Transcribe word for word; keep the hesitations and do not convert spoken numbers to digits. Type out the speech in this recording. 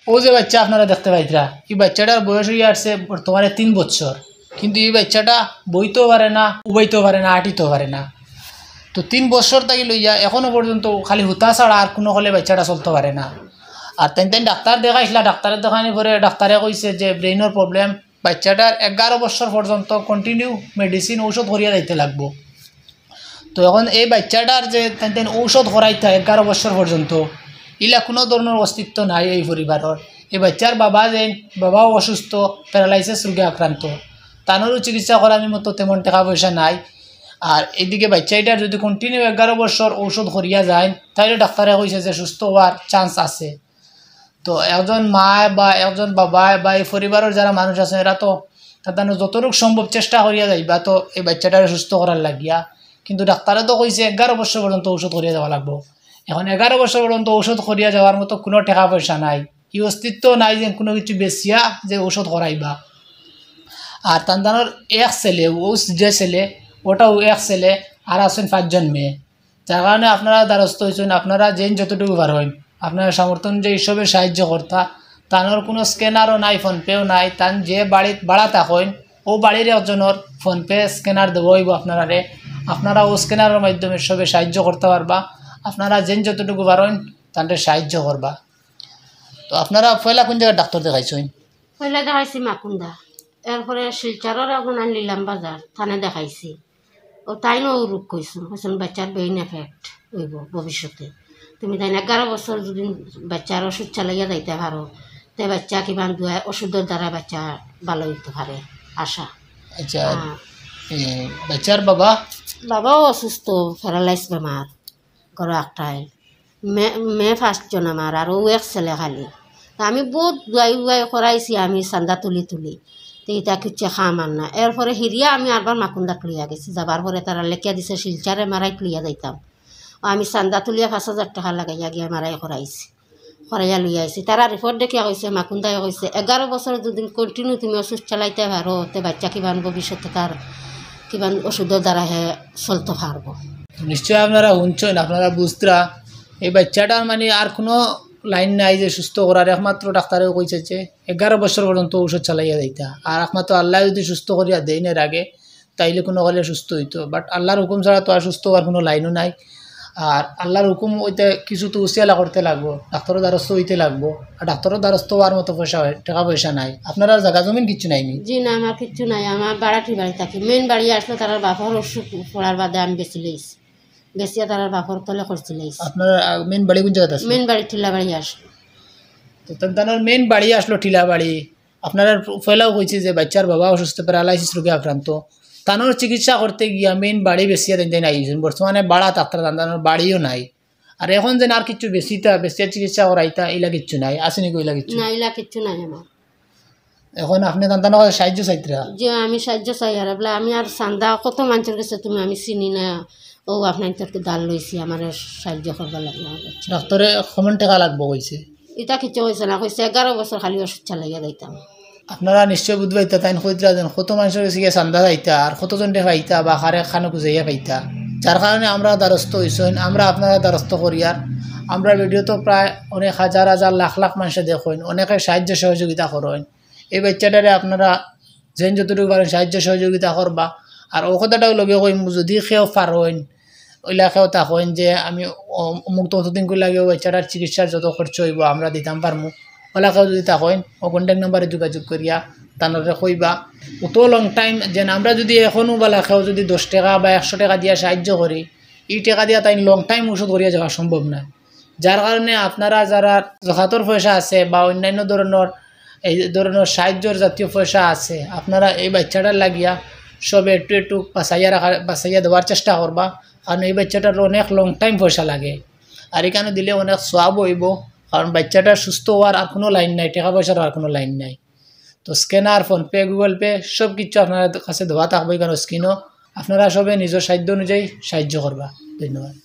ও যে বাচ্চা আপনারা দেখতে পাইতরা, এই বাচ্চাটার বয়স হইয়া আসছে বর্তমানে তিন বছর, কিন্তু এই বাচ্চাটা বইতেও পারে না, উবাইতেও পারে না, আটিতেও পারে না। তো তিন বছর থাকি লইয়া এখনো পর্যন্ত খালি হুতা ছাড়া আর কোনো কলে বাচ্চাটা চলতে পারে না। আর তাইন তাইন ডাক্তার দেখাইছিলা, ডাক্তারে দেখানোর পরে ডাক্তারে কইছে যে ব্রেইনর প্রবলেম, বাচ্চাটার এগারো বছর পর্যন্ত কন্টিনিউ মেডিসিন ঔষধ করিয়া যাইতে লাগবো। তো এখন এই বাচ্চাটার যে তাইন তাইন ঔষধ করাইতা এগারো বছর পর্যন্ত, ইলা কোনো ধরনের অস্তিত্ব নাই এই পরিবারর। এই বাচ্চার বাবা যে, বাবাও অসুস্থ, প্যারালাইসিস রোগে আক্রান্ত, তানোরও চিকিৎসা করার মতো তেমন টাকা পয়সা নাই। আর এদিকে বাচ্চাটার যদি কন্টিনিউ এগারো বছর ঔষধ করিয়া যায়, তাইলে ডাক্তারে কইছে যে সুস্থ হওয়ার চান্স আছে। তো একজন মায় বা একজন বাবায় বা এই পরিবারর যারা মানুষ আছইন, এরা তো তাদের যতটুক সম্ভব চেষ্টা করিয়া যাইবা তো এই বাচ্চাটারে সুস্থ করার লাগিয়া। কিন্তু ডাক্তারে তো কইছে এগারো বছর পর্যন্ত ঔষধ করিয়া যাওয়া লাগবো। এখন এগারো বছর পর্যন্ত ঔষধ করিয়া যাওয়ার মতো কোনো টাকা পয়সা নাই। এই অস্তিত্ব নাই যে কোনো কিছু বেচিয়া যে ঔষধ করাইবা। আর তান্তানোর এক ছেলে, ও যে ছেলে, ওটাও এক ছেলে, আর আছইন পাঁচজন মেয়ে। যার কারণে আপনারা দ্বারস্থ হইছইন, আপনারা যেন যতটুকু পারইন, আপনারা সামর্থ্য অনুযায়ী সবে সাহায্য করতা। তানোর কোনো স্ক্যানারও নাই, ফোন পেও নাই, তান যে বাড়িত ভাড়া থাকইন, ও বাড়ির একজনর ফোন পে স্ক্যানার দেওয়া হইব আপনারারে। আপনারা ও স্ক্যানারের মাধ্যমে সবে সাহায্য করতে পারবা। আপনারা যেন যতটুকু পারইন, তানরে সাহায্য করবা। তো আপনারা পয়লা কোন জায়গায় ডাক্তার দেখাইছইন? পয়লা দেখাইছি মাকুন্দা, এরপরে শিলচরর এখন আর নিলাম বাজার, থানে দেখাইছি। ও তাইন ও রোগ কইছইন, কইছইন বাচ্চার ব্রেইন এফেক্ট হইব ভবিষ্যতে। তুমি তাইন এগারো বছর যদি বাচ্চার ওষুধ চালাইয়া যাইতে পারো, তে বাচ্চা কিমান দুয়া ওষুধর দ্বারা বাচ্চা ভালো হইতে পারে, আশা। আচ্ছা, হ্যাঁ। এ, বাচ্চার বাবা? বাবাও অসুস্থ, প্যারালাইজ বেমার, ঘরো একটাই। মে-, মেয়ে পাঁচজন আমার, আর ও এক ছেলে খালি। তা আমি বহুত দুয়াই উয়াই করাইছি আমি চান্দা তুলি তুলি। তে ইটা কিচ্ছু কাম আর না। এরপরে হিরিয়া আমি আরবার মাকুন্দাত লইয়া গেছি। যাবার পরে তারা লেখিয়া দিছে শিলচর এমআরআইত লইয়া যাইতাম। ও আমি চান্দা তুলিয়া পাঁচ হাজার টাকা লাগাইয়া গিয়া এমআরআই করাইছি। করাইয়া লইয়া আইছি। তারা রিপোর্ট দেখিয়া কইছে, মাকুন্দায় কইছে, এগারো বছর দুদিন কন্টিনিউ তুমি ওষুধ চালাইতে পারো, তে বাচ্চা কিমান ভবিষ্যতে তার কিমান ওষুধর দ্বারা হে চলতে পারবো। নিশ্চয় আপনারা শুনছেন, আপনারা বুঝতরা, এই বাচ্চাটার মানে আর কোনো লাইন নাই যে সুস্থ করার, একমাত্র ডাক্তারেও কইছে যে এগারো বছর পর্যন্ত ঔষধ চালাইয়া যাইতা, আর একমাত্র আল্লাহ যদি সুস্থ করিয়া দেইন এর আগে, তাইলে কোনো কালে সুস্থ হইতো। বাট আল্লাহর হুকুম ছাড়া তো আর সুস্থ হওয়ার কোনো লাইনও নাই। আর আল্লাহর হুকুম হইতে কিছু তো উসিয়ালা করতে লাগবো, ডাক্তারও দ্বারস্থ হইতে লাগবো। আর ডাক্তারও দ্বারস্থ হওয়ার মতো পয়সা হয়, টাকা পয়সা নাই। আপনারা জায়গা জমিন কিচ্ছু নাইনি? জি না, আমার কিচ্ছু নাই, আমার ভাড়াটি বাড়ি থাকি। মেইন বাড়ি আসলো তার বাপর অসুখ পড়ার বাদে আমি বেশি লইছি, বেশিয়া তার বাপর তলে করছি লইছি। আপনার মেইন বাড়ি কোন জায়গাতে আছে? মেইন বাড়ি টিলা বাড়ি আসলো। তো তান তানোর মেইন বাড়ি আসলো টিলা বাড়ি। আপনারা পয়লাও কইছি যে বাচ্চার বাবা অসুস্থ, প্যারালাইসিস রোগে আক্রান্ত। তানোর চিকিৎসা করতে গিয়া মেইন বাড়ি বেশিয়া দেন দেন আইছেন। বর্তমানে বাড়া তাত্রা তান তানোর বাড়িও নাই। আর এখন যেন আর কিছু বেশিতা, বেশিয়া চিকিৎসা করাইতা, ইলা কিচ্ছু নাই। আসেনি কো ইলা কিচ্ছু? না, ইলা কিচ্ছু নাই আমার। এখন আপনি তান তানোর কাছে সাহায্য চাইতরা? যে আমি সাহায্য চাই আর বলে আমি আর চান্দা কত মানুষের কাছে তুমি আমি চিনি না। ও আপনার তোর দাল লইছি, আমার সাহায্য করবার লাগে আমার বাচ্চা। ডাক্তারে কমন টাকা লাগবো কইছে? এটা কিচ্ছু কইছে না, কইছে এগারো বছর খালি ওষুধ চালাইয়া যাইতাম। আপনারা নিশ্চয় বুঝবাইতা, তাইন কইতরা যেন কত মানুষের কাছে গিয়া চান্দা যাইতা, আর কতজনরে পাইতা, বা কারে খানো খুঁজাইয়া পাইতা, যার কারণে আমরা দ্বারস্থ হইছইন, আমরা আপনারা দ্বারস্থ করিয়ার। আমরা ভিডিও তো প্রায় অনেক হাজার হাজার লাখ লাখ মানুষে দেখইন, অনেকে সাহায্য সহযোগিতা করইন। এই বাচ্চাটারে আপনারা যেন যতটুকু পারেন সাহায্য সহযোগিতা করবা। আর ও কথাটাও লগে কইমু, যদি কেউ পারইন, ওইলা কেউ তা কইন যে আমি অ-, অমুক ততদিন করে লাগে ওই বাচ্চাটার চিকিৎসার যত খরচ হইব আমরা দিতাম পারমু, ওলা কেউ যদি তা কইন, ও কন্ট্যাক্ট নাম্বারে যোগাযোগ করিয়া তানরে কইবা। অত লং টাইম যেন আমরা যদি এখনও বালা কেউ যদি দশ টাকা বা একশো টাকা দিয়া সাহায্য করি, এই টাকা দিয়া তাই লং টাইম ওষুধ করিয়া যাওয়া সম্ভব না। যার কারণে আপনারা যারা জকাতর পয়সা আছে বা অন্যান্য ধরনের এই ধরনের সাহায্যর জাতীয় পয়সা আছে, আপনারা এই বাচ্চাটার লাগিয়া সবে একটু একটু বাঁচাইয়া রাখার, বাঁচাইয়া দেওয়ার চেষ্টা করবা, কারণ এই বাচ্চাটার অনেক লং টাইম পয়সা লাগে। আর এখানে দিলে অনেক সওয়াব হইব, কারণ বাচ্চাটা সুস্থ হওয়ার আর কোনো লাইন নাই, টাকা পয়সার আর কোনো লাইন নাই। তো scanner, phone pay, Google pay সব কিছু আপনার কাছে দেওয়া থাকবে এখানে স্ক্রিনও। আপনারা সবে নিজের সাধ্য অনুযায়ী সাহায্য করবা। ধন্যবাদ।